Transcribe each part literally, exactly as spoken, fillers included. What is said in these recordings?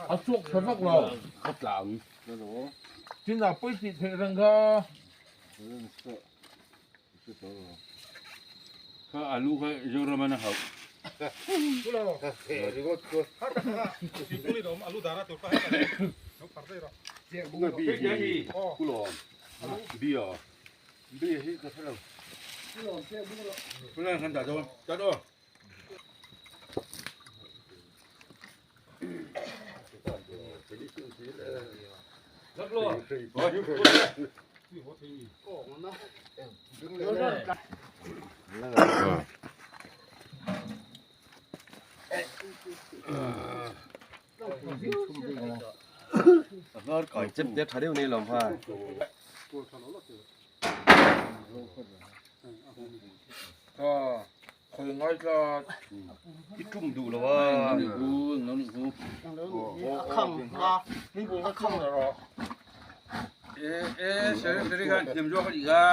A suok sa vak lo. A tlang. Tin a poi ti thei rang kha. Kha alu kha Zoram-a hau. Kulo. Sipuli dom alu dara tur pa. No parte ro. Bunga bi. Kulo. Bi a. Bi hi ka thalo. Kulo, kan da do. Da do. Hnawr koi chem te ṭha deu nei lawm ha. Ka khoi ngai ka. I tum duh lo a. Nang ni hu, nang ni hu. A khang, a, a khang le ro. E, e, seri, seri kan hniem zo ka ding a.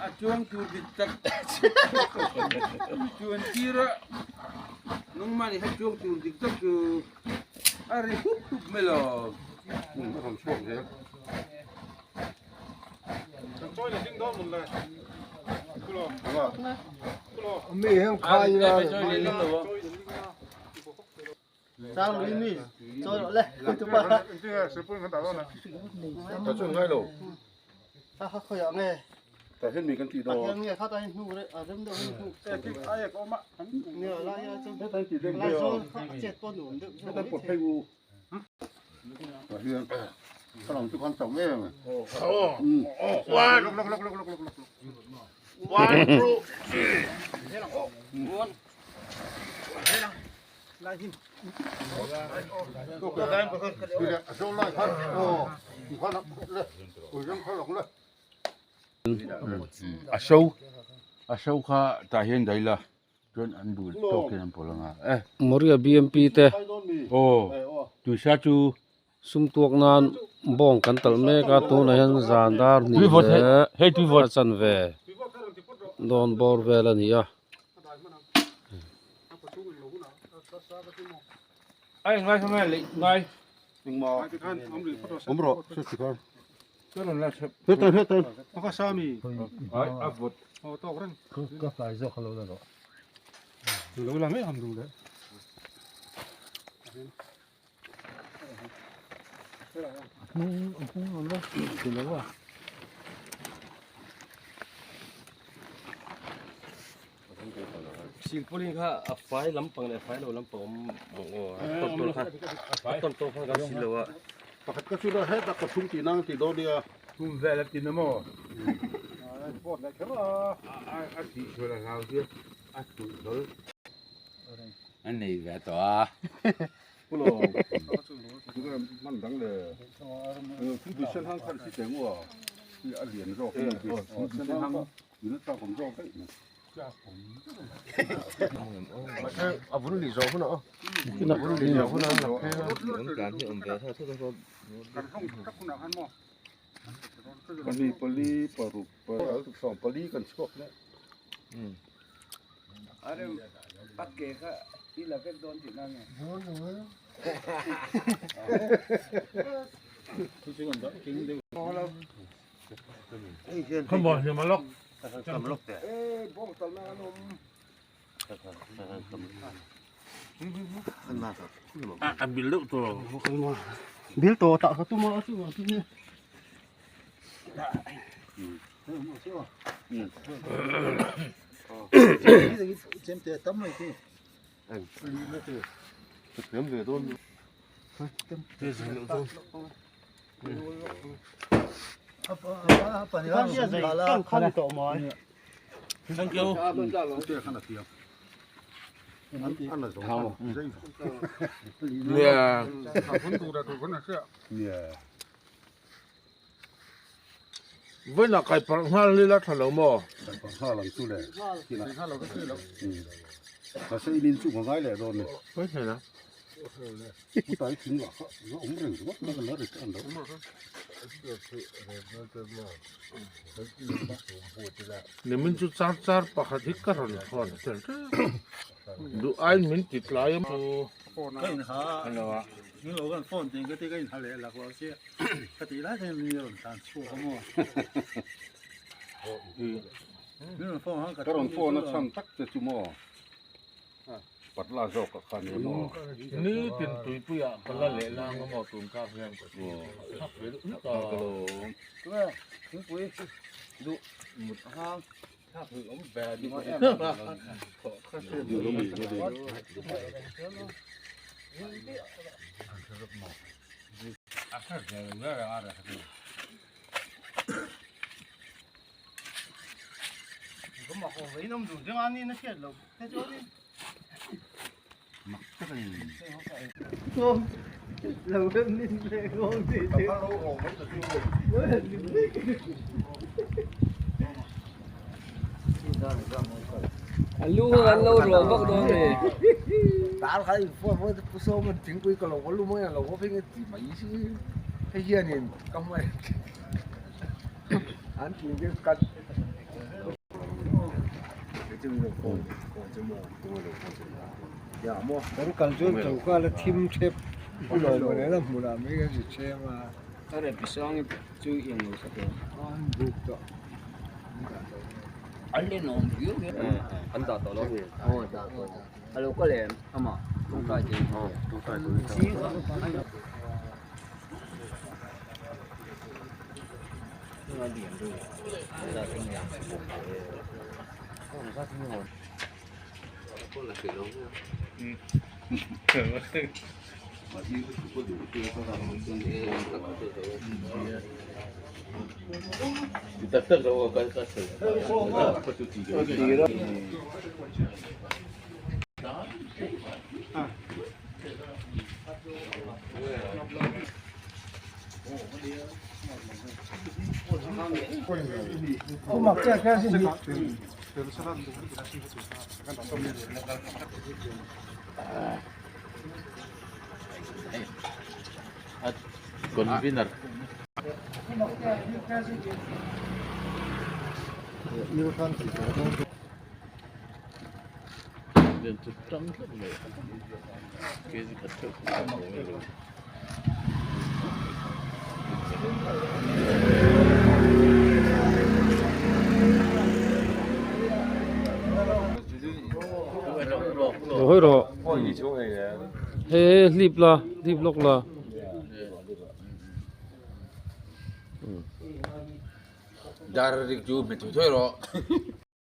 A chuong tur dik tak. Chuong tir a. Nung mani ha chuong tur dik tak chu. A ri hup hup mai lo. Kan chawi le ding dawn mun le. Kulo. Kulo. Mi heng khai la. Chawi le ding dawn mun le. Chawi le. Kutu pa. Inti sipun kan ta lo na. Ta chuong ngai lo. Ta kha khoi ang e. Ta hin mi kan ti do. Ta hin mi kha ta hin hnu re. A rem do hin hnu. E ki ai ko ma. Ni la ya chu. Ta ti deng. La zo kha chet pon um de. Ta pot phei u. Hian, ka lang chu kan chawm em. One. Lok, lok, lok. One, two, three. Lai hin. Zo lai khan. Oh, khan le. Ui, zong khan lok le. A so, a so kha ta hian dai la. Chuan an bu tawkin an pawlh anga. Eh. Moria B M P te. Oh. Tuisa chu. Sum tuak nan bawng kan tal mek a, tuna hian zan dar hnih leh a chanve dawn bawr vel a ni a. Ai, ngai, ngai, ngai. Engmaw? Awm rawh, se si khan. Chuan an la chhep. He tan, he tan. Pakhat sami. Ai, a vawt. Aw, tawk reng. Ka, ka fai zawk a lo la rawh. Chu lo la mai ham dum le. A hnung, a hnung lo la. Chu lo a. Silpauline kha a fai lampang leh a fai lo lampang awm ang aw. Eh, a tawn tawn kha, a tawn tawn kha kan sil lo a. Pakhat ka chu ra he tak ka thum ti nang ti dawn nia. Thum vel a ti na maw? A, bawt leh kher a. A, a, a ti chhul a hlau tia. A tu dol. A nei ve tawh a. Kulo. Chu man dang le. Chu bi sen hang khan si teng ua. Hi a lian zawk. Chu bi sen hang. Ina ta kom zawk. A vun li zawk huna. Ina vun li zawk huna. Kan hong tak huna han maw. Pali, pali, paruk, paruk, sawm pali kan chhuak le. Hmm. Are, pakke kha, i la vek dawn tih na nge. Khawmaw hnim a lawk. Tam lawk te. Eh, bawng tal na an awm. A, a bil deuh tawh. Bil tawh tak ka tum a, a tum a, tum a. Chem te tam mai te. Chem ve dawn. Thank you. Yeah. Vawiina kai park nghal ni la ṭha lo maw? Kai park nghal ang chu le. Nghal lo ka ti lo. Hmm. Ka sei nin chu ka ngai leh dawn ni. Poi thei la. Ni min chu char char pakhat hi ka rawn phone tel tel. Duh aiin min ti tlai am chu. Ka inha. Hello. Min lo kan phone ding ka ti, ka inha leh lak lo si. Ka ti lai hian mi rawn tlan chhuak a maw. Min rawn phone hang ka ti chu maw. Patla zawk a khan emaw. Ni tin tuipuiah ka la leh lang emaw, tun ka hian ka ti. Aw. Thak ve duh ka. Thak lo. Thingpui chu duh mut hang. Thak lo ve ni. Duh lo mi ni. A thak ve ve a ra. Ka mak awm vei nawm dun ding a ni na hriat lo. Te chu ni. Mak tak a ni. Lo kan min le ngawng ti ti. Ka lo awm mai ta chu. A lu an lo rawh bawk dawn ni. Tal khai fo fo pu so man thingpui ka lo lu mai lo fing ti mai si. Hei hianin ka mai. An ti ding kat. Ya mo. Kan kal chuan chauka la thim thep. Lo ma le la hmuna mai ka chi chema. Ka rep sawng chu ieng lo sa te. An buk to. An le nawm viau viau. An dah tawh lo. Aw, dah tawh. A lo ka lem ama. Tung kai te. Aw, tung kai te. Convener. Len chu tam hlek mai. Kg khat ṭheuh khat ṭheuh mai lo. Hoi ro. He, he, hlip la, hlip lawk la. Dar rik chu hmet thoi thoi ro.